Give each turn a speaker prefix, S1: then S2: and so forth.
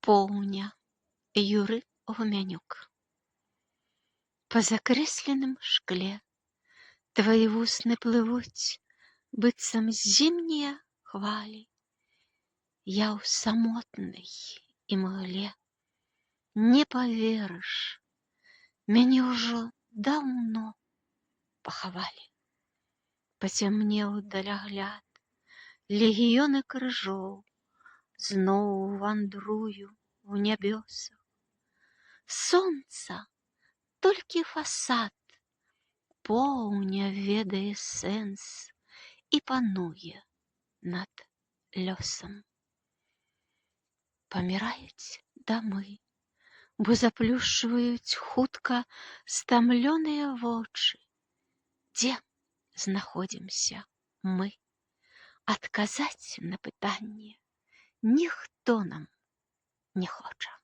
S1: Поўня. Юры Гумянюк. Па закрэсленым шкле твае вусны плывуць, быццам зімнія хвалі. Я ў самотнай імгле, не паверыш, мяне ўжо даўно пахавалі. Пацямнеў далягляд, легіёны крыжоў, зноў вандрую ў нябёсах. Сонца толькі фасад, поўня ведае сэнс і пануе над лёсам. Паміраюць дамы, бо заплюшчваюць хутка стамлёныя вочы. Дзе знаходзімся мы? Адказаць на пытанне ніхто нам не хоча.